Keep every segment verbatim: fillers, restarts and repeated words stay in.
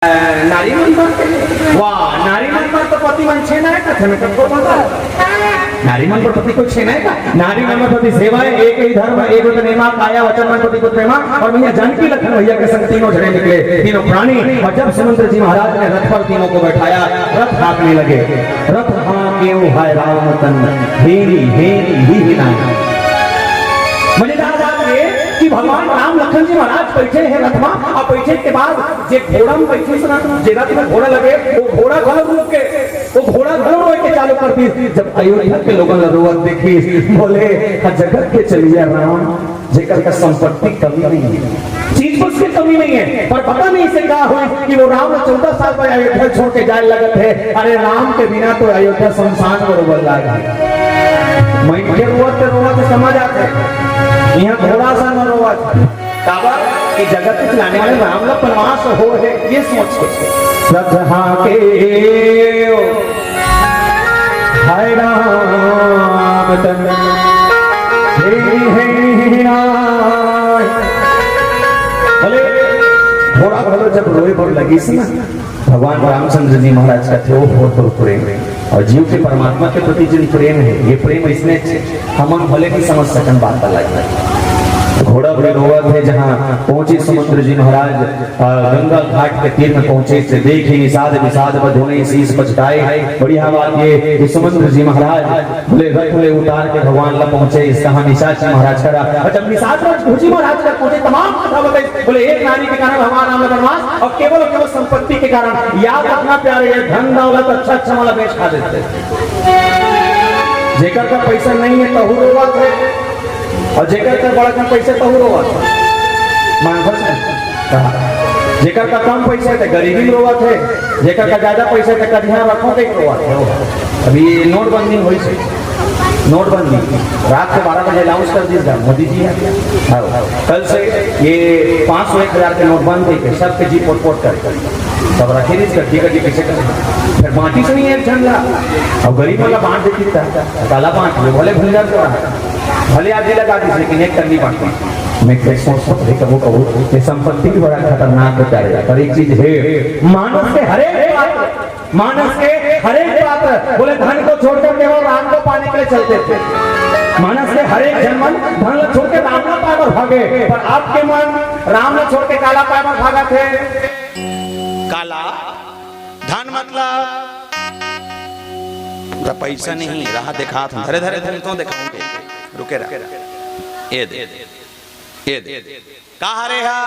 नारी मन बर, वाह, नारी मन बर तो पति मन छेना हे, कथे में कतको बता। नारी मन बर पति कोई छेना हे का? नारी मन बर पति सेवा हे, एक ही धर्म, एक ही नेमा, काया, वचन, मन, पति, पुत्र, प्रेमा। और मैया जानकी लखन भैया के संग तीनों जने निकले, तीनों प्राणी। और जब सुमंत्र जी महाराज ने रथ पर तीनों को बैठाया, रथ हाँकने लगे। रथ हाँके उहाय राम तन, हेरी हेरी ही ही नाम। मजेदार बात ये कि भगवान राम लखन जी महाराज बैठे हैं रथ में, और बैठे के बाद जे घोड़ा में बैठे से ना, जे रथ में घोड़ा लगे, वो घोड़ा घलो रुक के, वो घोड़ा घलो रोए के चालू कर दी। जब अयोध्या के लोगन ला रोवत देखी, बोले, "हा जगत के चलिया राम, जेकर का संपत्ति कमी नहीं है, चीज वस्तु की कमी नहीं है, पर पता नहीं इसे का हुई कि वो राम चौदह साल पर अयोध्या छोड़ के जाए लगत है। अरे राम के बिना तो अयोध्या सुनसान बरोबर लागे।" मैं के रोवत रोवत समझ आते, यहाँ घोड़ा सा न रोवत। काबर कि जगत के चलाने वाले राम ला बनवास हो है, ये सोच के। रथ हाँके हाय राम तन, हे हे नाय। भले घोड़ा घलो जब रोए बर लगिस ना, भगवान रामचंद्र जी महाराज का थे वो बहुत बहुत प्रेम, और जीव के परमात्मा के प्रति जिन प्रेम है, ये प्रेम इसने हमन भले नहीं समझ सकन बात अलग है। घोड़ा भी रोवत है, जहाँ पहुंचे सुमंत्र जी महाराज, अ, गंगा घाट के तीर में पहुंचे, से देखे निषाद विषाद बधुने शीश बझटाए। बढ़िया बात ये कि सुमंत्र जी महाराज बोले रथ ले उतार के भगवान ला पहुंचे, इस कहा निषाद जी महाराज करा। और जब निषाद राज भुजी महाराज तक पहुंचे, तमाम कथा बताई, बोले एक नारी के कारण भगवान राम ला बनवास, और केवल केवल संपत्ति के कारण। याद रखना प्यारे, ये धन दौलत अच्छा अच्छा वाला बेच खा देते। जेकर का पैसा नहीं है, तहु रोवत है, और जेकर का बड़का पैसा, तहु रोवत है। मांगो से कहा, जेकर का कम पैसा है, तो गरीबी में रोवत है, जेकर का ज्यादा पैसा है, तो करिया रखो के रोवत है। अभी ये नोटबंदी हुई से, नोटबंदी रात के बारह बजे अनाउंस कर दी मोदी जी है। हाँ, कल से ये पाँच सौ एक हजार के नोट बंद थे, सबके जी पोट पोट कर तब रखे रहिस गड्डी गड्डी पीछे कर। फिर बांटिस नहीं एक झन ला, अब गरीब वाला बांट देती था, काला बांट ले, भले भूल जाते रहा, भले आधी लगा दी, लेकिन एक टन नहीं बांटती। मैं क्या सोचता हूँ, कबो कबो ये संपत्ति भी बड़ा खतरनाक होता है, पर एक चीज है, मानस के हर एक बात, मानस के हर एक बात, बोले धन को छोड़कर केवल राम को पाने के लिए चलते थे। मानस के हर एक जन मन धन ला छोड़ के राम ला पाए बर भागे, पर आपके मन राम ला छोड़ के काला पाए बर भागत हे। काला धन मतलब त पैसा नहीं रहा, देखात हूँ, धरे धरे धन तो देखाऊंगे, रुके रहा। ए दे, ए दे, का हरे हा?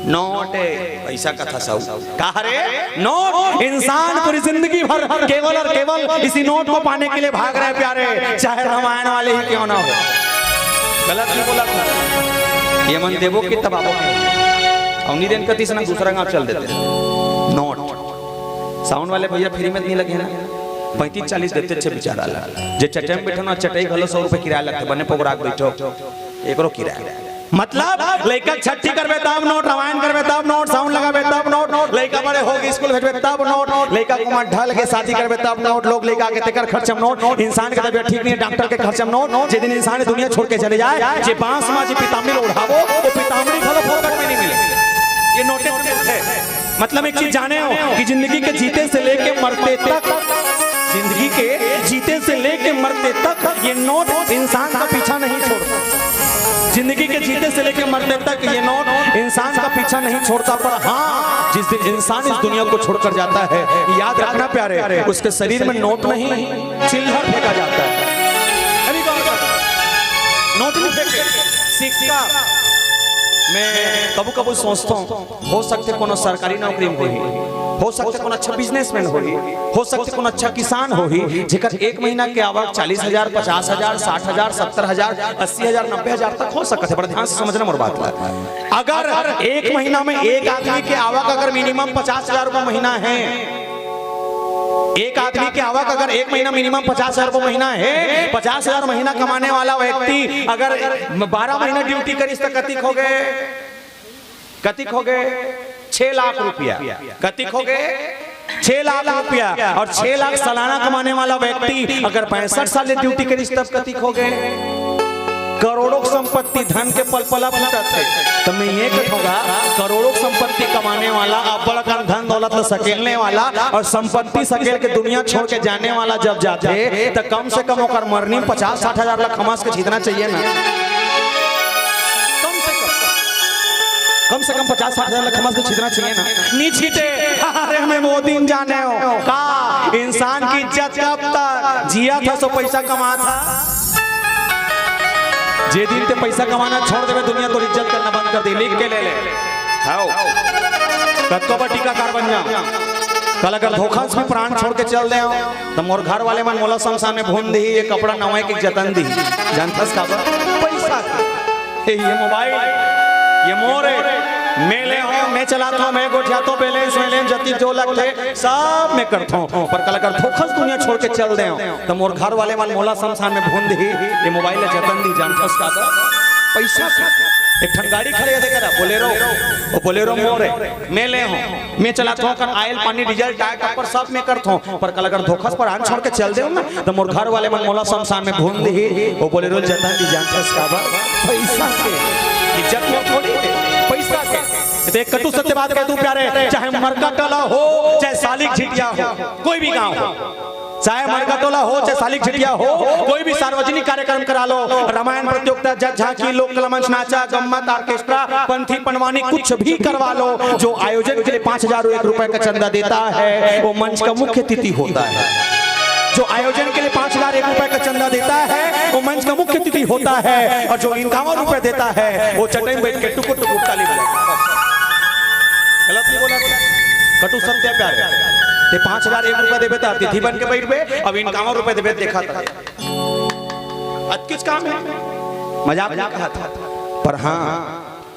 नोट ए। पैसा कथा साहू, का हरे? नोट। इंसान पूरी जिंदगी भर केवल और केवल इसी नोट को पाने के लिए भाग रहे प्यारे, चाहे रामायण वाले ही क्यों ना हो। गलत नहीं बोला था। ये मन देवो कि तब आपो के। और नहीं देन कती से ना दूसरा गांव चल देते। नोट। साउंड वाले भैया फ्री में नहीं लगे ना, पैंतीस चालीस देते अच्छे बेचारा ला। जे चटई में बैठो ना, चटई घलो सौ रुपए किराया लगते, बने पोगराक बैठो, एकरो किराया। मतलब लइका छट्ठी करबे तब नोट, रामायण करबे तब नोट, साउंड लगाबे तब नोट, लइका बड़े होगे स्कूल भेजबे तब नोट, लइका को मन ढल के शादी करबे तब नोट, लोग लइका के तेकर खर्च में नोट, इंसान के तबियत ठीक नहीं है, डॉक्टर के खर्च में नोट, जे दिन इंसान दुनिया छोड़ के चले जाए, जे बांस मा जे पीताम्बरी ओढ़ाबो, वो पीताम्बरी घलो फोकट में नहीं मिले। ये नोटे तो है। मतलब एक चीज जाने हो कि जिंदगी के जीते से लेके मरते तक, जिंदगी के जीते से लेके मरते तक ये नोट इंसान का पीछा नहीं छोड़ता। जिंदगी के जीते से लेके मरते तक ये नोट इंसान का पीछा नहीं छोड़ता। पर हाँ, जिस दिन इंसान इस दुनिया को छोड़कर जाता है, याद रखना प्यारे, उसके शरीर में नोट नहीं, चिल्लर फेंका जाता है। अरे बाबा, नोट नहीं फेंके, सिक्का। मैं कबू कबू सोचता हूँ, हो सकथे कोनो सरकारी नौकरी में होही, हो सकथे कोनो अच्छा बिजनेसमैन होही, हो सकथे कोनो अच्छा किसान होही, जेकर एक महीना के आवक चालीस हजार, पचास हजार, साठ हजार, सत्तर हजार, अस्सी हजार, नब्बे हजार तक हो सकथे। बड़ा ध्यान से समझना मोर बात ला। अगर एक महीना में एक आदमी के आवक अगर मिनिमम पचास हजार रुपये महीना है, एक आदमी के आवक अगर एक महीना मिनिमम पचास हजार रुपये महीना है, पचास हजार महीना कमाने वाला व्यक्ति अगर बारह महीना ड्यूटी करिस त कतिक हो गए? कतिक हो गए? छह लाख रुपया। कतिक हो गए? छह लाख रुपया। और छह लाख सालाना कमाने वाला व्यक्ति अगर पैंसठ साल ले ड्यूटी करिस तब कतिक हो गए? करोड़ों की संपत्ति, धन के पलपला फूटत है। त मैं ये कहूँगा, करोड़ों संपत्ति कमाने वाला, अब्बड़ अकन धन दौलत ल सकेलने वाला अउ संपत्ति सकेल के दुनिया छोड़ के जाने वाला जब जाथे, त कम से कम ओकर मरनी म पचास साठ हजार ला खमस के छींचना चाहिए ना। कम से कम, कम से कम पचास साठ हजार ला खमस के छींचना चाहिए ना। नी छींचे, अरे मैं मोदी ल जाने हों का? इंसान की इज्जत कब तक? जियत हस ओ पैसा कमात हस। जे दिन ते पैसा कमाना छोड़ देबे, दुनिया तोर इज्जत करना बंद कर दे। लिख के ले ले। हव। कतको बड़ टीकाकार बन जाओं, कल अगर धोखा से भी प्राण छोड़ के चल देवं, त मोर घर वाले मन मोला शमशान में भूंज दिही, ये कपड़ा नवाए के जतन दिही। जानथस काबर? पैसा के। हे, ये मोबाइल, ये मोर ए, मैं ले हों, मैं चलात हों, मैं गोठियात हों, balance वैलेंस जतिक जो लगथे, सब मैं करत हों। पर कल अगर धोखा से दुनिया छोड़ के चल देवं, त मोर घर वाले मन मोला शमशान में भूंज दिही, ये मोबाइल ला जतन दिही। जानथस काबर? पैसा के। एक ठन गाड़ी खड़े हे, देख रे, Bolero, ओ Bolero मोर ए, मैं ले हों, मैं चलात हों, ओकर oil, पानी, diesel, tyre, topper सब मैं करत हों, पर कल अगर धोखा से प्राण छोड़ के चल देवं ना, त मोर घर वाले मन मोला शमशान में भूंज दिही, ओ Bolero ल जतन दिही। जानथस काबर? पैसा के। इज्जत मोर थोड़ी हे, पैसा के। त एक कटु सत्य बात कह दूं प्यारे, चाहे मरकाटोला हो, चाहे सालिक झिटिया हो, कोई भी गांव हो, चाहे मरकाटोला हो, चाहे सालिक झिटिया हो, कोई भी सार्वजनिक कार्यक्रम करा लो, रामायण प्रतियोगिता, जस झांकी, लोक कला मंच, नाचा गम्मत, orchestra, पंथी पंडवानी, कुछ भी करवा लो, जो आयोजन के लिए पाँच हजार एक रुपए का चंदा देता है, वो मंच का मुख्य अतिथि होता है। जो आयोजन के लिए पाँच हजार एक रुपए का चंदा देता है, वो मंच का मुख्य अतिथि होता है, और जो इक्यावन रुपए देता है, वो चटई में बैठ के टुकुर टुकुर ताली बजाता है। गलत नहीं बोला, कटु सत्य प्यारे। ते पाँच हजार एक रुपया देबे त अतिथि बन के बैठबे, अब इक्यावन रुपया देबे त देखा था। अतकिच काम हे, मजाक नहीं कहा था। पर हाँ,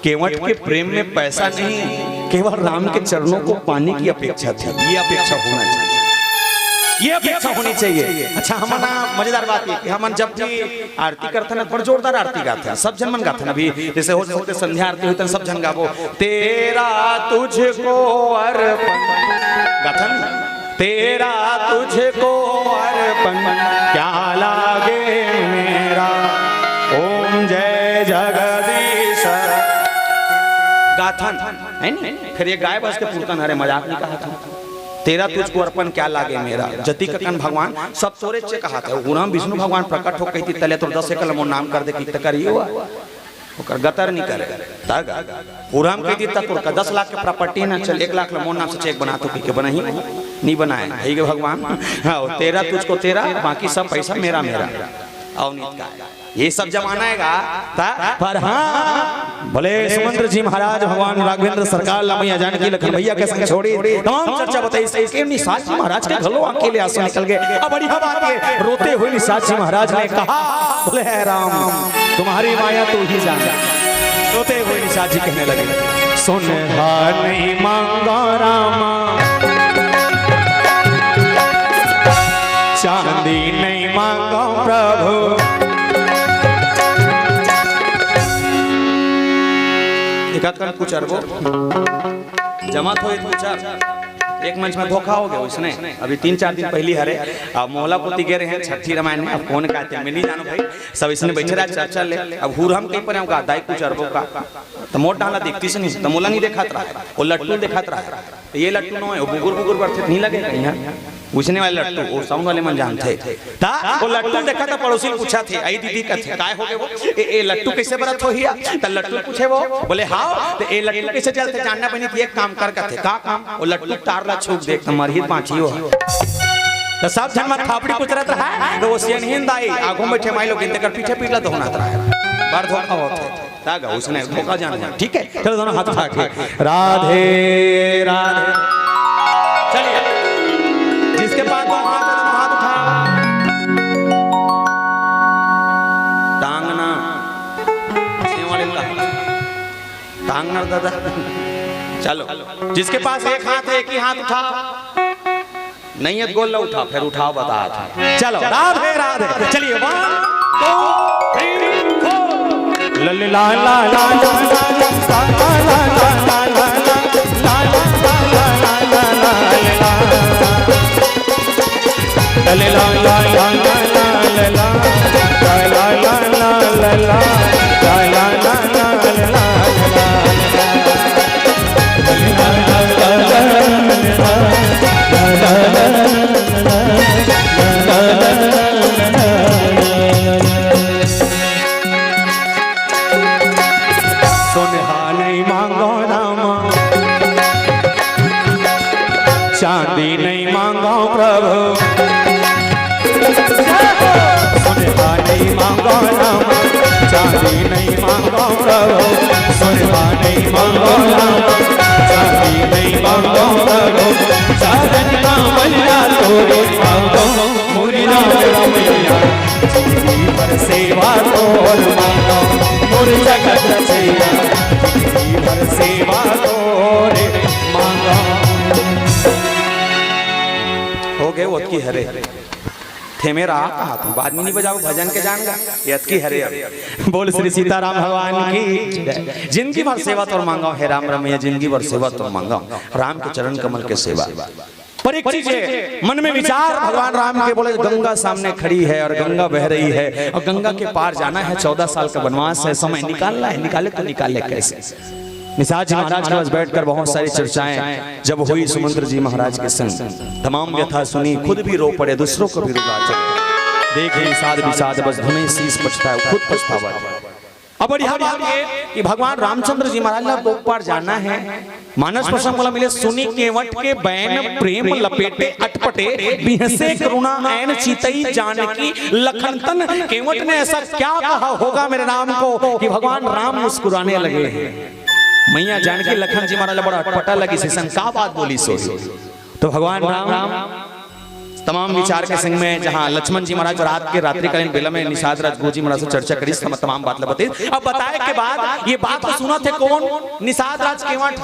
केवट के प्रेम में पैसा नहीं, केवल राम के चरणों को पाने की अपेक्षा थी। ये अपेक्षा होना चाहिए, ये अपेक्षा होनी चाहिए। अच्छा, हमन ना मजेदार बात ये कि हमन जब भी आरती करथन, बड़ जोरदार आरती गाथन, सब झन मन गाथन। अभी जैसे हो सकथे संध्या आरती होही त सब झन गाबो, तेरा तुझको अर्पण, गाथन, तेरा तुझको अर्पण, क्या लागे मेरा, ओम जय जगदीश, गाथन, है नी? फिर ये गाय बस के पुरतन हरे, मजाक नहीं कहा था। तेरा तुझको अर्पण क्या लागे मेरा, जतिक अकन भगवान सब तोरेच कहाथे। उहाँ विष्णु भगवान प्रकट हो कहितिस, तले तोर दस एकड़ ल मोर नाम कर दे, कित करियो? ओकर गतर नहीं करे। तग उराम कहितिस, तोर का दस लाख के property ना, चल एक लाख ल मोर नाम से cheque बना तो, कहिके बनाही, नहीं बनाए। हे गे भगवान, हाँ, तेरा तुझको तेरा, बाकी सब पैसा मेरा मेरा। अउ नहीं का। ये सब जमाना हे गा, ता? पर हाँ, भले सुमंत जी महाराज भगवान राघवेंद्र सरकार ला, मैया जानकी लखन भैया के संग छोड़ी, तमाम चर्चा बताइस, के निषाद जी महाराज के घलो आँखी ले आंसू निकल गे। अब बढ़िया बात हे, रोते हुए निषाद जी महाराज ने कहा, बोले, "हे राम, तुम्हारी माया तू ही जाने।" रोते हुए निषाद जी कहने लगे, "सोन हा नहीं मांगों रामा, चांदी नहीं मांगों प्रभु।" एकाध कन कुछ अरबो जमा थोड़ी कुछ अर-, एक मंच में धोखा हो गया उसने। अभी तीन चार दिन पहली हरे, अब मोहला कोती गे रहे हैं छठी रामायण में, अब कौन कहते हैं, मैं नहीं जानू भाई, सब इसने बैठे रहा चर्चा ले। अब हुरहम कहीं पर आऊँगा, दाई कुछ अरबो का, तो मोर डाला देखती से नहीं, तो मोला नहीं देखात रहा, वो लट्टू देखात रहा। त ये लट्टू नोहे, वो बुगुर बुगुर बरथे, नहीं लगे कहीं, हाँ? उसने वाले लट्टू, वो sound वाले मन जानथे। ता, वो लट्टू देखा था, पड़ोसी ने पूछा थे, "आई दीदी," कथे, "काय हो गए वो? ए, ए, लट्टू कैसे बरत होही?" त लट्टू पूछे वो, बोले, "हाव, त ए लट्टू कैसे चलथे?" जानना बनी, त एक काम कर, कथे, "का काम?" वो लट्टू तार ला छूक देख, त मरही बाँची हो। त सब झन मन थापड़ी कुचरत रहा, त वो सियनहीन दाई, आगू में बैठे माई लोग, इनते कर पीछे पीट ला, दोहना रहा। बार धोखा होत हे। ता गा, उसने धोखा जान लिया। ठीक है, चलो दोनों हाथ उठा के, राधे राधे। चलिए, जिसके पास दो हाथ है, दोनों हाथ उठा। टांगना, छेवाड़े का। टांगना दादा। चलो, जिसके पास एक हाथ है, एक ही हाथ उठा। नहीं है, गोल उठा, फिर उठाओ, बता। चलो, राधे राधे। चलिए, one, two, three, four। लल्ला ला ला ला ला ला ला ला ला ला ला ला ला ला ला ला ला ला ला ला। लल्ला ला ला ला ला ला ला ला ला ला ला ला ला ला ला ला ला ला ला। चांदी नहीं मांगो प्रभु, सोना नहीं मांगो राम। चांदी नहीं मांगो प्रभु, सोना नहीं मांगो राम। चांदी नहीं मांगो प्रभु, साजन का मल्ला तोरे मांगो। मोरी राम रमैया, जिंदगी भर सेवा तोर मांगो। मोर जगत रचैया, जिंदगी भर सेवा तोरे मांगो। हो गए ओतकी हरे। थेमे रहा कहा तू, बाद में नहीं बजाओ, भजन के जान गा। ये अतकी हरे अब। बोल श्री सीताराम भगवान की जय। जिंदगी भर सेवा तोर मांगो, हे राम रमैया, जिंदगी भर सेवा तोर मांगो। राम के चरण कमल के सेवा। पर एक चीज है, मन में विचार भगवान राम के, बोले, गंगा सामने खड़ी है और गंगा बह रही है और गंगा के पार जाना है, चौदह साल का वनवास है, समय निकालना है, निकाले तो निकाले कैसे? निषाद जी महाराज के पास बैठकर बहुत सारी चर्चाएं जब हुई सुमंत्र जी महाराज के संग, तमाम व्यथा सुनी, खुद भी रो पड़े, दूसरों को भी रुला चले। देखे निषाद विषाद बस धुने शीश पछताए, खुद पछतावा। अब बढ़िया बात ये कि भगवान रामचंद्र जी महाराज ला लोक पार जाना है। मानस प्रसंग वाला मिले, सुनी केवट के बैन प्रेम लपेटे अटपटे, बिहसे करुणा ऐन चितई जानकी लखन तन। केवट ने ऐसा क्या कहा होगा मेरे राम को कि भगवान राम मुस्कुराने लगे हैं। मैया जानकी लखन जी महाराज ला बड़ा अटपटा लगी, से संग का बात बोली सो। तो भगवान राम तमाम विचार के संग में जहां लक्ष्मण जी महाराज रात के रात्रिकालीन बेला में निषाद राजगुरु जी महाराज से चर्चा करी, तम-, तमाम बात ल बताई। अब बताए के बाद ये बात तो सुना थे कौन? निषाद राज केवट।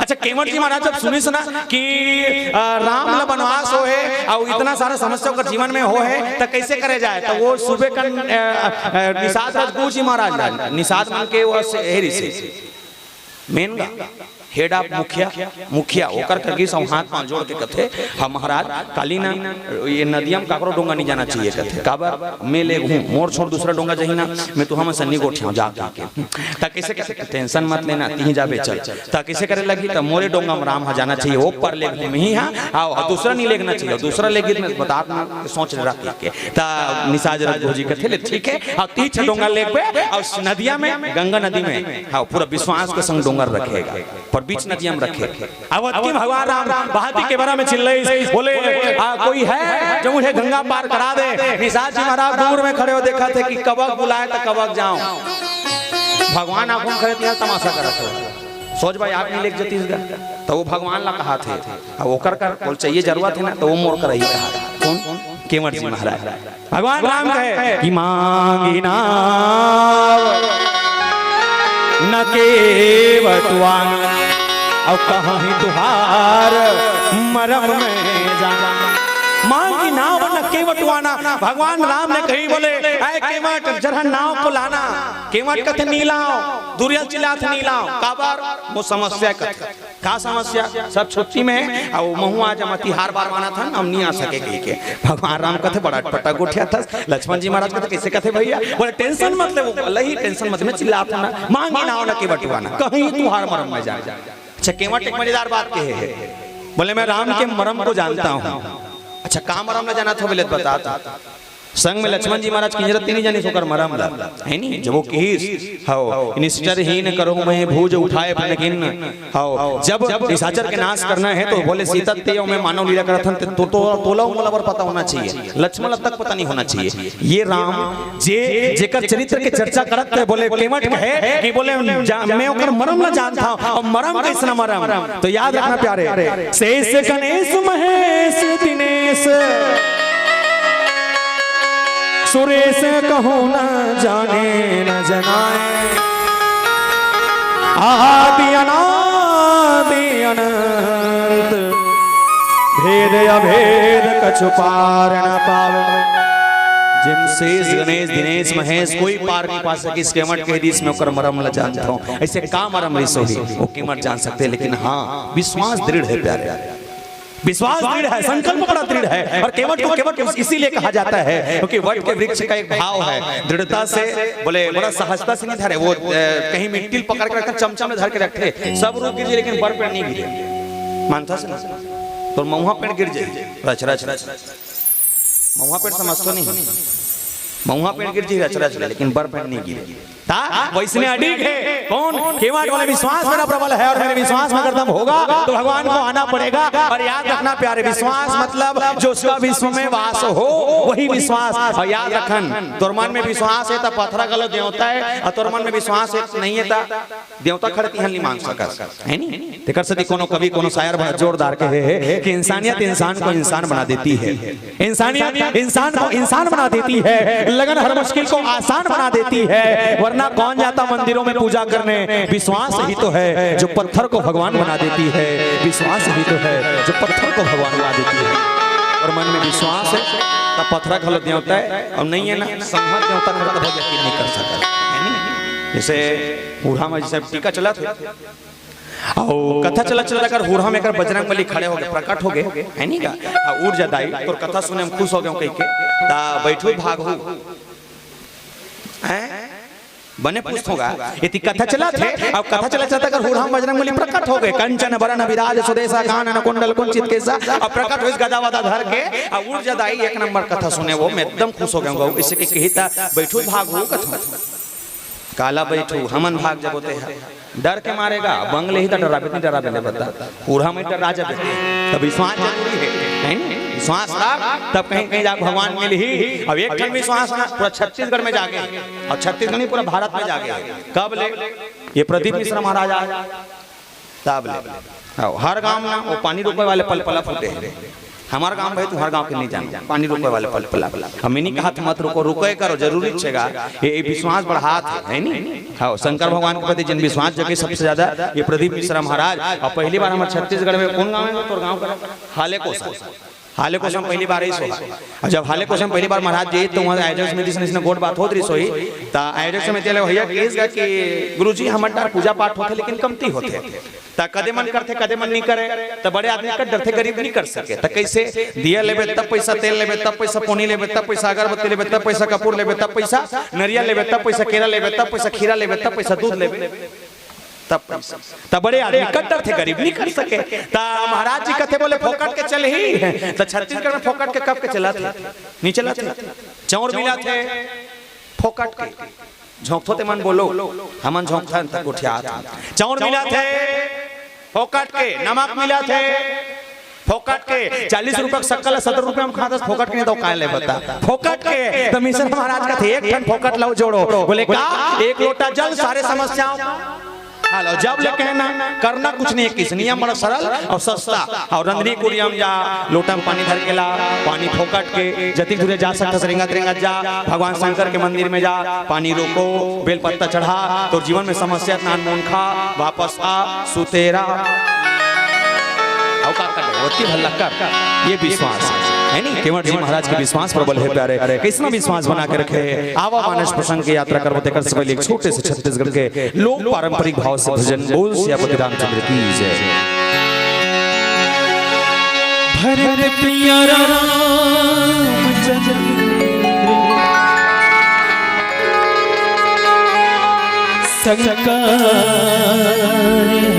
अच्छा, केवट जी महाराज जब सुनी सुना कि, अ, राम ल बनवास हो है और इतना सारा समस्या ओकर जीवन में हो है, तो कैसे करे जाए? तो वो सुबह कन, अ, अ, निषाद राजगुरु जी महाराज, निषाद मन के वो से-, हेरी से मेन गा, हेड ऑफ मुखिया, मुखिया ओकर कर गिस, अउ हाथ पांव जोड़ के कथे, "हम महाराज, काली ना, ये नदिया में काकरो डोंगा नहीं जाना चाहिए," कथे। "काबर? मैं लेग हूँ, मोर छोड़ दूसरा डोंगा जही ना, मैं तुहा मन से नहीं गोठियाऊँ जा," कहिके। त कैसे कथे, "टेंशन मत लेना, तिही जाबे चल।" त कैसे करे लगी, त "मोरे डोंगा में राम हा जाना चाहिए, वो पर लेग हूँ मैं ही हा, आओ, दूसरा नहीं लेगना चाहिए, दूसरा लेगी तो मैं बतात ना सोच ले रख के।" त निषाद राजगुरु जी कथे, "ले ठीक है, अब तीछ डोंगा लेगबे, अउ नदिया में, गंगा नदी में, हाँ, पूरा विश्वास के संग डोंगा रखेगा।" पर बीच नदिया में रखे। अब अतकी भगवान राम बहाती के बरा में चिल्लइस, बोले, "आ, कोई है जो मुझे गंगा पार करा दे?" निषाद जी महाराज दूर में खड़े हो, देखा थे कि कबक बुलाए तो कबक जाओ। भगवान आगू में खड़े थे, तमाशा करत हो। सोच भाई, आप नहीं लेके जतीस गा, तो वो भगवान ला कहा थे। अब ओकर कर बोल चाहिए जरूरत है ना, तो वो मोर कर ही कहा। कौन? केवट जी महाराज। भगवान राम कहे कि मांगी नाव न केवटवान, अउ कहीं तुहार मरम में जान। मांगी नाव न केवटवाना। भगवान राम ने कही बोले, "ऐ केवट, जरा नाव को लाना।" केवट कथे, "नी लाओ।" दुरिया चिल्लात, "नी लाओ।" काबर? वो समस्या कथे। का समस्या? सब छुट्टी में हे, अउ महू आज हम तिहार बार मानत हन, हम नहीं आ सके कहिके। भगवान राम कथे, "बड़ा अटपटा गोठियाथस।" लक्ष्मण जी महाराज कथे, "कैसे कथे भैया?" बोले, "टेंशन मत ले, वो लही टेंशन मत ले, मैं चिल्लात हूँ ना, मांगी नाव न केवटवाना, कहीं तुहार मरम में जान।" अच्छा, केवट एक मजेदार बात कहे है, बोले, "मैं राम के मरम को जानता हूँ।" अच्छा, का मरम न जानत हो बोले, बता तो। संग में लक्ष्मण जी महाराज किंजरत तीन जने ओकर मरम ला, है नी? जब वो किहिस, "हव, निश्चरहीन करहूं मैं भुज उठाए फनकिन।" हव, जब निशाचर के नाश करना है तो बोले, "सीता तें अउ मैं मानव लीला करत हन, तो, तो, तोला मोला बर पता होना चाहिए, लक्ष्मण ला तक पता नहीं होना चाहिए।" ये राम जे, जेकर चरित्र के चर्चा करत हे, बोले, केवट कहे कि बोले, "जा-, मैं ओकर मरम ला जानता हूँ।" अउ मरम कैसना मरम? तो याद रखना प्यारे, शेष गणेश महेश दिनेश सुरेश कहूँ न जाने न जनाए, आदि अनादि अनंत भेद अभेद कछु पार न पावे। जिम शेष गणेश दिनेश महेश कोई पार नहीं पा सके, इसके मट कह दी, इसमें ओकर मरम ल जानता हूँ। ऐसे का मरम रही सोही, वो कीमत जान सकते हैं, लेकिन हाँ, विश्वास दृढ़ है प्यारे। विश्वास दृढ़ है, संकल्प बड़ा दृढ़ है। और केवट को केवट इसीलिए कहा जाता है क्योंकि वट के वृक्ष का एक भाव है, दृढ़ता से, बोले, बड़ा सहजता से नहीं धरे वो, अ, कहीं मिट्टी पकड़ के रखते, चमचा में धर के रखते, सब रुख गिर जाए लेकिन बर पेड़ नहीं गिरे। मानता से ना, तो महुआ पेड़ गिर जाए, रच रच रच, महुआ पेड़ समझ तो नहीं। महुआ पेड़ गिर जी रच रच ले, लेकिन बर पेड़ नहीं गिरे। ता वैसने अडिग हे। कौन? केवट बोले, विश्वास मेरा प्रबल है और मेरे विश्वास में अगर दम होगा तो भगवान को आना पड़ेगा। और याद रखना प्यारे, विश्वास मतलब जो उसका विश्व में वास हो, वही विश्वास। और याद रखन, तोर मन में विश्वास हे त पथरा घलो देवता हे, और तोर मन में विश्वास हे नहीं हे त देवता खड़े तिहन नहीं मान सकस, है नी? तेकर सेती कोनो कवि, कोनो शायर बड़ा जोरदार कहे हे कि इंसानियत इंसान को इंसान बना देती है, इंसानियत इंसान को इंसान बना देती है, लगन हर मुश्किल को आसान बना देती है। वरना कौन जाता मंदिरों में पूजा करने? विश्वास ही तो है जो पत्थर को भगवान बना देती है, विश्वास ही तो है जो पत्थर को भगवान बना देती है। और मन में विश्वास हे त पथरा घलो देवता हे, और नहीं हे ना, संघत देवता खड़े त बहुत यकीन नहीं कर सकता, है नी? जैसे बूढ़ा में जैसे टीका चलत हे, अउ कथा चलत चलत अगर हुरहा में अगर बजरंग बली खड़े होगे, प्रकट होगे, है नी का? हाँ, उठ जा दाई, तोर कथा सुने हम खुश होगे कहिके, ता बैठू भागहू। हैं? बने पूछत होगा, एती कथा चलत हे, अब कथा चलत चलत अगर हुरहा में बजरंग बली प्रकट होगे, कंचन बरन विराज सुबेसा कानन कुंडल कुंचित केसा, अब प्रकट होइस गदा वदा धर के, अब उठ जा दाई, एक नंबर कथा सुने वो, मैं एकदम खुश होगे, इसे के कही ता बैठू भागहू कथा। काला बैठू, हमन भाग जबो ते ह। डर के मारे गा, बंग लेही त डराबे, नहीं डराबे ले बता। पूरा में डरा जाबे। तब विश्वास जरूरी हे, है नी? विश्वास रख, तब कहीं, कहीं जाके भगवान मिलही। अब एक ठन विश्वास ना, पूरा छत्तीसगढ़ में जागे। और छत्तीसगढ़ नहीं, पूरा भारत में जागे। कब ले? ये प्रदीप मिश्रा महाराज आए। तब ले। आओ, हर गांव में वो पानी रोकवे वाले पल पला फूटे हे। हमार गांव भाई, तुम्हार गांव के नहीं जानो, पानी रोकवे वाले पल पला। हम नहीं कहत मत रुको, रुके करो, जरूरी छेगा। ये, ये विश्वास बढ़ात हे, है नी? हाँ, शंकर भगवान के प्रति जिन विश्वास जगे सबसे ज्यादा, ये प्रदीप मिश्रा महाराज। और पहली बार हमारे छत्तीसगढ़ में, कौन गांव हे तोर गांव का? हाले कोसा। हाले कोसा में पहली बार ही सोहा। और जब हाले कोसा में पहली बार महाराज जी, तो वहाँ आयोजक समिति से इसने गोठ बात होत रही सोही, ता आयोजक समिति वाले भैया कहिस गा कि गुरुजी, हमर डार पूजा पाठ होथे, लेकिन कमती होथे। त कदे मन करथे, कदे मन नहीं करे, त बड़े आदमी कर डरथे, गरीब नहीं कर सके। त कैसे? दिया लेबे तब पैसा, तेल लेबे तब पैसा, पोनी लेबे तब पैसा, अगरबत्ती लेबे तब पैसा, कपूर लेबे तब पैसा, नरिया लेबे तब पैसा, केरा लेबे तब पैसा, खीरा लेबे तब पैसा, दूध लेबे तब पैसा। त बड़े आदमी कर डरथे, गरीब नहीं कर सके। त महाराज जी कथे बोले फोकट के चलही, त छत्तीसगढ़ में फोकट के कब के चलत हे? नहीं चलत हे। चौर मिलत हे, फोकट के। झोंकथो ते मन बोलो, हमन झोंकथन त गोठियात हन। चाउर मिलत हे, फोकट के। नमक मिलत हे, फोकट के। चालीस रुपया के शक्कर ल सत्तर रुपया में खाथस, फोकट के नहीं तो काय ले बता, फोकट के। त मिश्रा महाराज कथे, एक ठन फोकट लाओ जोड़ो। बोले का? एक लोटा जल, सारे समस्याओं। हेलो, जब ले कहना, करना कुछ नहीं, किस नियम बड़ा सरल और सस्ता। और नंदिनी कुड़िया में जा, लोटा में पानी धर के ला, पानी फोकट के, जतिक दूरे जा सकथस, रेंगत रेंगत जा, भगवान शंकर के मंदिर में जा, पानी रोको, बेल पत्ता चढ़ा, तोर जीवन में समस्या नान मोन खा, वापस आ, सुतेरा। अउ का कर ले? ओती भल्ला कर। ये विश्वास हे नी? केवट जी महाराज के विश्वास प्रबल हे प्यारे। कैसना विश्वास बना के रखे? आवा मानस प्रसंग के यात्रा करबो, तेकर से पहले एक छोटे से छत्तीसगढ़ के लोक पारंपरिक भाव से भजन। बोल सियापति रामचंद्र की जय। भरत प्रिया रामचंद्र शंकर हरे।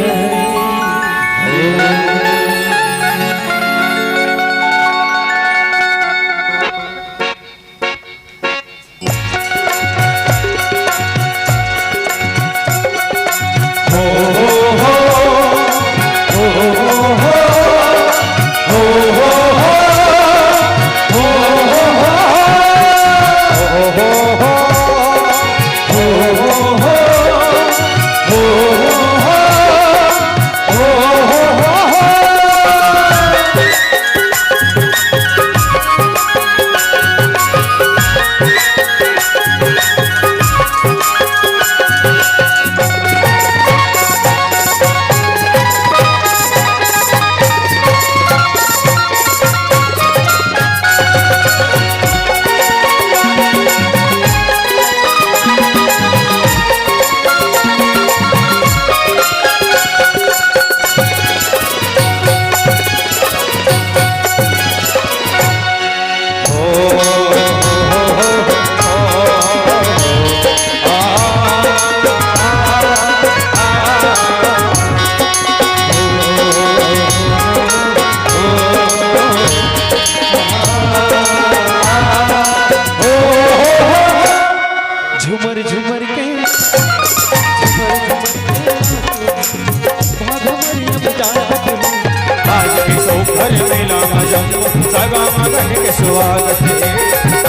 आज के सौंभर मेला म जम्मो सगा मगन के स्वागत हे।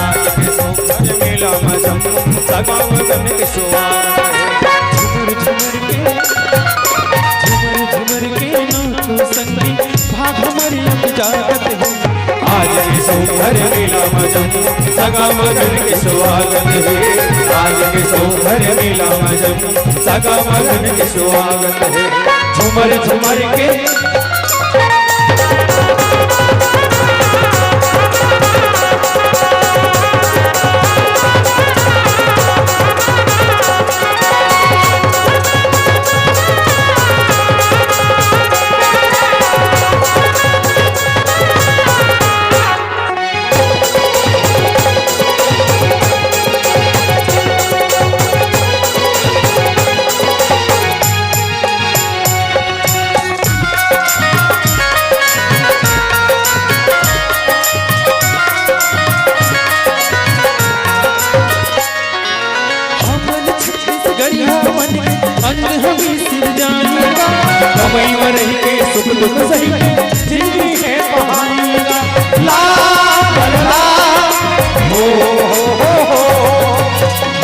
आज के सौंभर मेला म जम्मो सगा मगन के स्वागत हे। झुमर झुमर के, झुमर झुमर के नाचो संगी, भाग हमर अब जागत हे। आज के सौंभर मेला म जम्मो सगा मगन के स्वागत हे। आज के सौंभर मेला म जम्मो सगा मगन के स्वागत हे। झुमर झुमर के हमन छत्तीसगढ़िया मन के अन्न हमी सिरजानी गा। कमई म रहि के सुख दुख सहि के जिनगी हे पहानी गा। ला, ला, ला, हो, हो, हो, हो।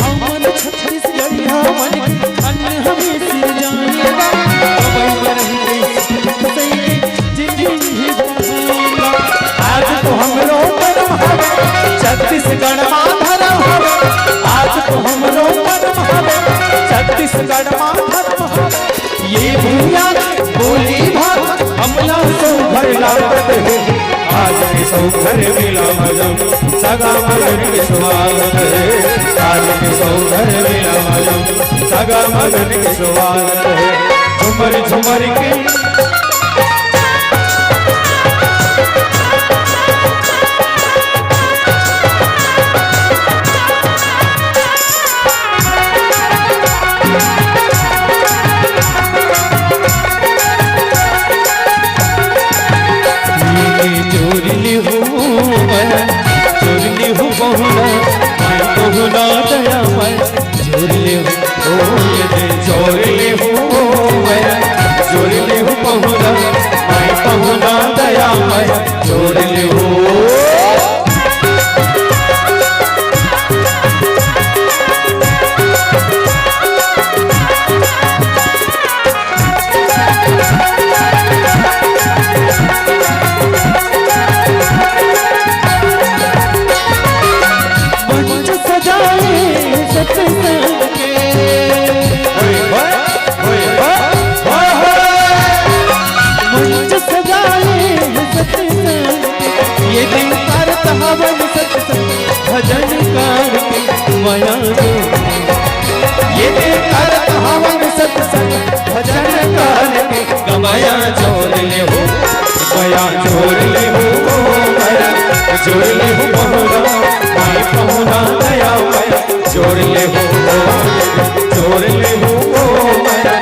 हमन छत्तीसगढ़िया मन के अन्न हमी सिरजानी गा। कमई म रहि के सुख दुख सहि के जिनगी हे पहानी गा। आज तो हमरो करम हवे, छत्तीसगढ़ मा धरम हवे। आज तो हमरो करम हवे, छत्तीसगढ़ मा धरम हवे। ये भुइयां बोली भाखा हमला सौंभर लागत हे। आज के सौंभर मेला म जम्मो सगा मगन के स्वागत हे। आज के सौंभर मेला म जम्मो सगा मगन के स्वागत हे। झुमर झुमर के चोर ले हो मैं, चोर ले हो पहुना, मैं पहुना दया मैं, चोर ले हो, ओ ये दे, चोर ले हो मैं, चोर ले हो पहुना, मैं पहुना दया मैं, चोर ले हो। मंच सजाए सत्संग के। होय, होय, होय, होय, होय, होय। मंच सजाए सत्संग के। ये दिन करत हवन सत्संग भजन करके मया जो। ये दिन करत हवन सत्संग भजन करके गमया जोर ले हो, गमया जोर ले हो, गमया जोर ले हो बहुरा, माई पहुना दया मया जोर ले हो, जोर ले हो, गमया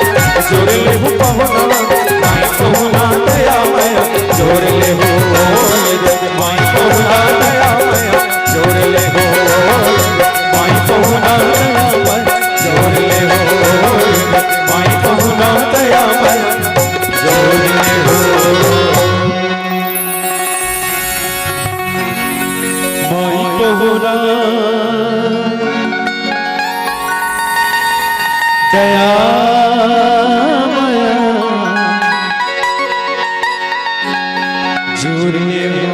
जोर ले हो बहुरा, माई पहुना दया मया जोर ले हो, माई पहुना दया मया जोर ले हो, माई पहुना दया मया जोर ले हो, माई पहुना दया मया जोर ले हो। माई पहुना दया मया जोर ले हो।